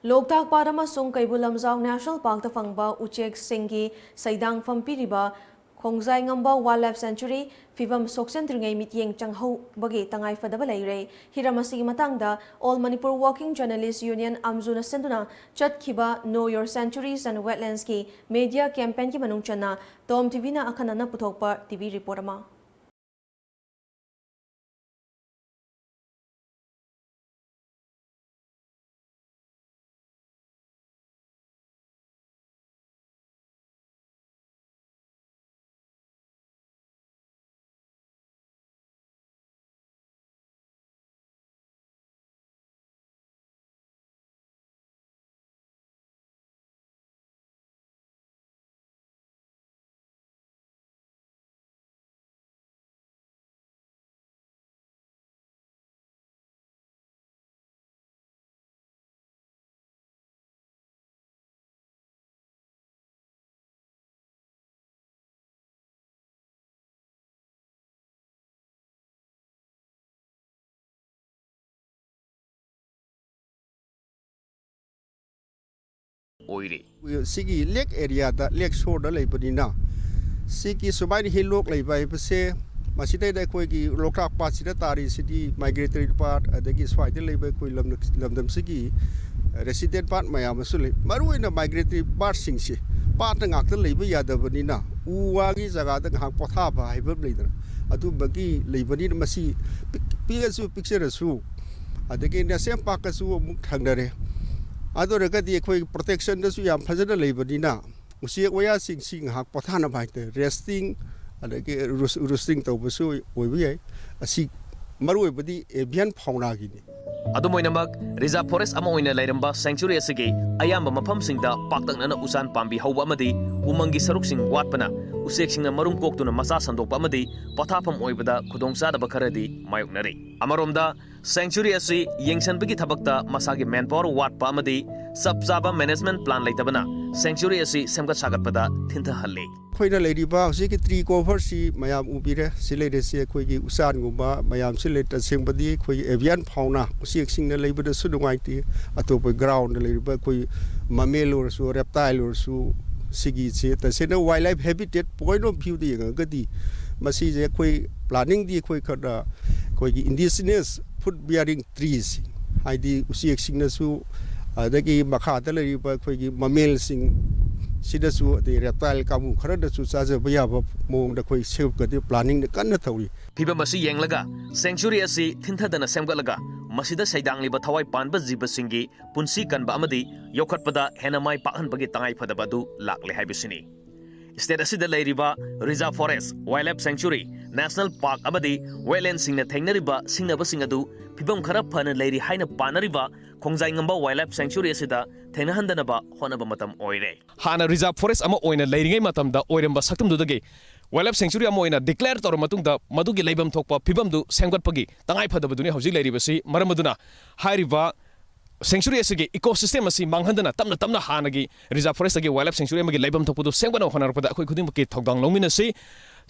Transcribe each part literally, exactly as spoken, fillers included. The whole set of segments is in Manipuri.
ꯂꯣꯛꯇꯥꯛ ꯄꯥꯠ ꯑꯃꯁꯨꯡ ꯀꯩꯕꯨꯜ ꯂꯝꯖꯥꯎ ꯅꯦꯁꯅꯦꯜ ꯄꯥꯔꯛꯇ ꯐꯪꯕ ꯎꯆꯦꯛꯁꯤꯡꯒꯤ ꯁꯩꯗꯥꯡꯐꯝ ꯄꯤꯔꯤꯕ ꯈꯣꯡꯖꯥꯏ ꯉꯝꯕ ꯋꯥꯏꯜꯗ ꯂꯥꯏꯐ ꯁꯦꯟꯆꯨꯔꯤ ꯐꯤꯕꯝ ꯁꯣꯛꯆꯟꯗ꯭ꯔꯤꯉꯩ ꯃꯤꯠꯌꯦꯡ ꯆꯪꯍꯧꯕꯒꯤ ꯇꯉꯥꯏꯐꯗꯕ ꯂꯩꯔꯦ꯫ ꯍꯤꯔꯝ ꯑꯁꯤꯒꯤ ꯃꯇꯥꯡꯗ All Manipur Working Journalist Union, ꯑꯝꯖꯨꯅ ꯁꯤꯟꯗꯨꯅ ꯆꯠꯈꯤꯕ Know Your Sanctuaries and Wetlandsꯀꯤ ꯃꯦꯗꯤꯌꯥ ꯀꯦꯝꯄꯦꯟꯒꯤ ꯃꯅꯨꯡ ꯆꯟꯅ ꯇꯣꯝ ꯇꯤꯚꯤꯅ ꯑꯈꯟꯅꯅ ꯄꯨꯊꯣꯛꯄ ꯇꯤꯚꯤ ꯔꯤꯄꯣꯔꯠ ꯑꯃ꯫ ꯑꯣꯏꯔꯤ꯫ ꯁꯤꯒꯤ ꯂꯦꯛ ꯑꯦꯔꯤꯌꯥꯗ, ꯂꯦꯛ ꯁꯣꯔꯗ ꯂꯩꯕꯅꯤꯅ, ꯁꯤꯒꯤ ꯁꯨꯃꯥꯏꯅ ꯍꯤꯂꯣꯛ ꯂꯩꯕ ꯍꯥꯏꯕꯁꯦ, ꯃꯁꯤꯗꯩꯗ ꯑꯩꯈꯣꯏꯒꯤ ꯂꯣꯛꯇꯥꯛ ꯄꯥꯠꯁꯤꯗ ꯇꯥꯔꯤꯁꯤꯗꯤ migratory bird, ꯑꯗꯒꯤ ꯁ꯭ꯋꯥꯏꯗ ꯂꯩꯕ ꯑꯩꯈꯣꯏ ꯂꯝꯗꯝ-, ꯂꯝꯗꯝꯁꯤꯒꯤ resident bird ꯃꯌꯥꯝ ꯑꯃꯁꯨ ꯂꯩ꯫ ꯃꯔꯨꯑꯣꯏꯅ migratory birdꯁꯤꯡꯁꯤ ꯄꯥꯠꯇ ꯉꯥꯛꯇ ꯂꯩꯕ ꯌꯥꯗꯕꯅꯤꯅ, ꯎ ꯋꯥꯒꯤ ꯖꯒꯥꯗ ꯉꯥꯏꯍꯥꯛ ꯄꯣꯊꯥꯕ ꯍꯥꯏꯕ ꯑꯃ ꯂꯩꯗꯅ, ꯑꯗꯨꯝꯕꯒꯤ ꯂꯩꯕꯅꯤꯅ ꯃꯁꯤ ꯄꯤꯛ-, ꯄꯤꯛꯑꯁꯨ ꯄꯤꯛꯆꯔꯁꯨ, ꯑꯗꯒꯤ ꯅꯦꯁꯅꯦꯜ ꯄꯥꯔꯛꯀꯁꯨ ꯑꯃꯨꯛ ꯊꯪꯅꯔꯦ꯫ ꯑꯗꯨ ꯑꯣꯏꯔꯒꯗꯤ ꯑꯩꯈꯣꯏ protectionꯗꯁꯨ ꯌꯥꯝ ꯐꯖꯅ ꯂꯩꯕꯅꯤꯅ, ꯎꯆꯦꯛ ꯋꯥꯌꯥꯁꯤꯡꯁꯤ ꯉꯥꯏꯍꯥꯛ ꯄꯣꯊꯥꯅꯕ ꯍꯥꯏꯇꯥꯔꯦ, resting, ꯑꯗꯒꯤ roost-, roosting ꯇꯧꯕꯁꯨ ꯑꯣꯏꯕ ꯌꯥꯏ꯫ ꯑꯁꯤ ꯃꯔꯨꯑꯣꯏꯕꯗꯤ avian faunaꯒꯤꯅꯤ꯫ ꯑꯗꯨꯝ ꯑꯣꯏꯅꯃꯛ, reserve forest ꯑꯃ ꯑꯣꯏꯅ ꯂꯩꯔꯝꯕ sanctuary ꯑꯁꯤꯒꯤ ꯑꯌꯥꯝꯕ ꯃꯐꯝꯁꯤꯡꯗ ꯄꯥꯛꯇꯛꯅꯅ ꯎꯆꯥꯟ ꯄꯥꯝꯕꯤ ꯍꯧꯕ ꯑꯃꯗꯤ ꯎꯃꯪꯒꯤ ꯁꯔꯨꯛꯁꯤꯡ ꯋꯥꯠꯄꯅ ꯎꯆꯦꯛꯁꯤꯡꯅ ꯃꯔꯨꯝ ꯀꯣꯛꯇꯨꯅ ꯃꯆꯥ ꯁꯟꯗꯣꯛꯄ ꯑꯃꯗꯤ ꯄꯣꯊꯥꯐꯝ ꯑꯣꯏꯕꯗ ꯈꯨꯗꯣꯡꯆꯥꯗꯕ ꯈꯔꯗꯤ ꯃꯥꯌꯣꯛꯅꯔꯤ꯫ ꯑꯃꯔꯣꯝꯗ, sanctuary ꯑꯁꯤ ꯌꯦꯡꯁꯤꯟꯕꯒꯤ ꯊꯕꯛꯇ ꯃꯁꯥꯒꯤ manpower ꯋꯥꯠꯄ ꯑꯃꯗꯤ ꯆꯞ ꯆꯥꯕ ꯃꯦꯅꯦꯖꯃꯦꯟꯠ ꯄ꯭ꯂꯥꯟ ꯂꯩꯇꯕꯅ ꯁꯦꯡꯆꯨꯔꯤ ꯑꯁꯤ ꯁꯦꯝꯒꯠ ꯁꯥꯒꯠꯄꯗ ꯊꯤꯟꯊꯍꯜꯂꯤ꯫ ꯑꯩꯈꯣꯏꯅ ꯂꯩꯔꯤꯕ ꯍꯧꯖꯤꯛꯀꯤ ꯇ꯭ꯔꯤ ꯀꯣꯚꯔꯁꯤ ꯃꯌꯥꯝ ꯎꯕꯤꯔꯦ꯫ ꯁꯤ ꯂꯩꯔꯤꯁꯤ ꯑꯩꯈꯣꯏꯒꯤ ꯎꯆꯥꯟꯒꯨꯝꯕ ꯃꯌꯥꯝꯁꯤ ꯂꯩ꯫ ꯇꯁꯦꯡꯕꯗꯤ ꯑꯩꯈꯣꯏꯒꯤ ꯑꯦꯚꯤꯌꯥꯟ ꯐꯥꯎꯅꯥ, ꯎꯆꯦꯛꯁꯤꯡꯅ ꯂꯩꯕꯗꯁꯨ ꯅꯨꯡꯉꯥꯏꯇꯦ꯫ ꯑꯇꯣꯞꯄ ꯒ꯭ꯔꯥꯎꯟꯗ ꯂꯩꯔꯤꯕ ꯑꯩꯈꯣꯏ ꯃꯃꯦꯜ ꯑꯣꯏꯔꯁꯨ, ꯔꯦꯞꯇꯥꯏꯜ ꯑꯣꯏꯔꯁꯨ, ꯁꯤꯒꯤꯁꯦ ꯇꯁꯦꯡꯅ wildlife habitat point of view ꯌꯦꯡꯉꯒꯗꯤ ꯃꯁꯤꯁꯦ ꯑꯩꯈꯣꯏ ꯄ꯭ꯂꯥꯅꯤꯡꯗꯤ ꯑꯩꯈꯣꯏ ꯈꯔ ꯑꯩꯈꯣꯏꯒꯤ ꯏꯟꯗꯤꯖꯤꯅꯁ ꯐ꯭ꯔꯨꯠ ꯕꯤꯌꯥꯔꯤꯡ ꯇ꯭ꯔꯤꯁ, ꯍꯥꯏꯗꯤ ꯎꯆꯦꯛꯁꯤꯡꯅꯁꯨ, ꯑꯗꯒꯤ ꯃꯈꯥꯗ ꯂꯩꯔꯤꯕ ꯑꯩꯈꯣꯏꯒꯤ ꯃꯃꯦꯜꯁꯤꯡ ꯁꯤꯗꯁꯨ, ꯑꯗꯩ ꯔꯦꯞꯇꯥꯏꯜ ꯀꯥꯡꯕꯨ ꯈꯔꯗꯁꯨ ꯆꯥꯖꯕ ꯌꯥꯕ ꯃꯑꯣꯡꯗ ꯑꯩꯈꯣꯏ ꯁꯦꯝꯒꯠꯀꯗꯕ ꯄ꯭ꯂꯥꯅꯤꯡꯗ ꯀꯟꯅ ꯇꯧꯔꯤ꯫ ꯐꯤꯕꯝ ꯑꯁꯤ ꯌꯦꯡꯂꯒ ꯁꯦꯡꯆꯨꯔꯤ ꯑꯁꯤ ꯊꯤꯟꯊꯗꯅ ꯁꯦꯝꯒꯠꯂꯒ ꯃꯁꯤꯗ ꯁꯩꯗꯥꯡꯂꯤꯕ ꯊꯋꯥꯏ ꯄꯥꯟꯕ ꯖꯤꯕꯁꯤꯡꯒꯤ ꯄꯨꯟꯁꯤ ꯀꯟꯕ ꯑꯃꯗꯤ ꯌꯣꯛꯈꯠꯄꯗ ꯍꯦꯟꯅ ꯃꯥꯏ ꯄꯥꯛꯍꯟꯕꯒꯤ ꯇꯉꯥꯏꯐꯗꯕ ꯑꯗꯨ ꯂꯥꯛꯂꯦ ꯍꯥꯏꯕꯁꯤꯅꯤ꯫ ꯁ꯭ꯇꯦꯠ ꯑꯁꯤꯗ ꯂꯩꯔꯤꯕ reserve forest, wild life sanctuary, national park ꯑꯃꯗꯤ ꯋꯦꯠꯂꯦꯟꯗꯁꯤꯡꯅ ꯊꯦꯡꯅꯔꯤꯕ ꯁꯤꯡꯅꯕꯁꯤꯡ ꯑꯗꯨ ꯐꯤꯕꯝ ꯈꯔ ꯐꯅ ꯂꯩꯔꯤ ꯍꯥꯏꯅ ꯄꯥꯅꯔꯤꯕ ꯈꯣꯡꯖꯥꯏ ꯉꯝꯕ ꯋꯥꯏꯜꯗ ꯂꯥꯏꯐ ꯁꯦꯡꯆꯨꯔꯤ ꯑꯁꯤꯗ ꯊꯦꯡꯅꯍꯟꯗꯅꯕ ꯍꯣꯠꯅꯕ ꯃꯇꯝ ꯑꯣꯏꯔꯦ꯫ ꯍꯥꯟꯅ ꯔꯤꯖꯥꯔꯚ ꯐꯣꯔꯦꯁ꯭ꯠ ꯑꯃ ꯑꯣꯏꯅ ꯂꯩꯔꯤꯉꯩ ꯃꯇꯝꯗ ꯑꯣꯏꯔꯝꯕ ꯁꯛꯇꯝꯗꯨꯗꯒꯤ ꯋꯥꯏꯜꯗ ꯂꯥꯏꯐ ꯁꯦꯡꯆꯨꯔꯤ ꯑꯃ ꯑꯣꯏꯅ ꯗꯤꯀ꯭ꯂꯦꯌꯔ ꯇꯧꯔꯕ ꯃꯇꯨꯡꯗ ꯃꯗꯨꯒꯤ ꯂꯩꯐꯝ ꯊꯣꯛꯄ ꯐꯤꯕꯝꯗꯨ ꯁꯦꯝꯒꯠꯄꯒꯤ ꯇꯉꯥꯏꯐꯗꯕꯗꯨꯅꯤ ꯍꯧꯖꯤꯛ ꯂꯩꯔꯤꯕꯁꯤ꯫ ꯃꯔꯝ ꯑꯗꯨꯅ ꯍꯥꯏꯔꯤꯕ ꯁꯦꯡꯆꯨꯔꯤ ꯑꯁꯤꯒꯤ ꯏꯀꯣ ꯁꯤꯁꯇꯦꯝ ꯑꯁꯤ ꯃꯥꯡꯍꯟꯗꯅ ꯇꯞꯅ ꯇꯞꯅ ꯍꯥꯟꯅꯒꯤ ꯔꯤꯖꯥꯔꯚ ꯐꯣꯔꯦꯁ꯭ꯠꯇꯒꯤ ꯋꯥꯏꯜꯗ ꯂꯥꯏꯐ ꯁꯦꯡꯆꯨꯔꯤ ꯑꯃꯒꯤ ꯂꯩꯐꯝ ꯊꯣꯛꯄꯗꯨ ꯁꯦꯝꯒꯠꯅꯕ ꯍꯣꯠꯅꯔꯛꯄꯗ ꯑꯩꯈꯣꯏ ꯈꯨꯗꯤꯡꯃꯛꯀꯤ ꯊꯧꯗꯥꯡ ꯂꯧꯃꯤꯟꯅꯁꯤ꯫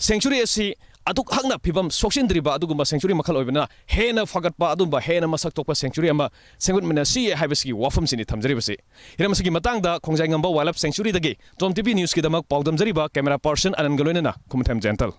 ꯁꯦꯡꯆꯨꯔꯤ ꯑꯁꯤ ꯑꯗꯨꯛ ꯍꯛꯅ ꯐꯤꯕꯝ ꯁꯣꯛꯆꯤꯟꯗ꯭ꯔꯤꯕ ꯑꯗꯨꯒꯨꯝꯕ ꯁꯦꯡꯆꯨꯔꯤ ꯃꯈꯜ ꯑꯣꯏꯕꯅ ꯍꯦꯟꯅ ꯐꯒꯠꯄ ꯑꯗꯨꯒꯨꯝꯕ ꯍꯦꯟꯅ ꯃꯁꯛ ꯊꯣꯛꯄ ꯁꯦꯡꯆꯨꯔꯤ ꯑꯃ ꯁꯦꯝꯒꯠꯃꯤꯟꯅꯁꯤ ꯍꯥꯏꯕꯁꯤꯒꯤ ꯋꯥꯐꯝꯁꯤꯅꯤ ꯊꯝꯖꯔꯤꯕꯁꯤ꯫ ꯍꯤꯔꯝ ꯑꯁꯤꯒꯤ ꯃꯇꯥꯡꯗ ꯈꯣꯡꯖꯥꯏ ꯉꯝꯕ ꯋꯥꯏꯜꯗ ꯂꯥꯏꯐ ꯁꯦꯡꯆꯨꯔꯤꯗꯒꯤ ꯇꯣꯝ ꯇꯤꯚꯤ ꯅ꯭ꯌꯨꯁꯀꯤꯗꯃꯛ ꯄꯥꯎꯗꯝꯖꯔꯤꯕ ꯀꯦꯃꯦꯔꯥ ꯄꯥꯔꯁꯟ ꯑꯅꯟꯒ ꯂꯣꯏꯅꯅ ꯈꯨꯃꯟꯊꯦꯝ ꯖꯌꯟꯇꯜ꯫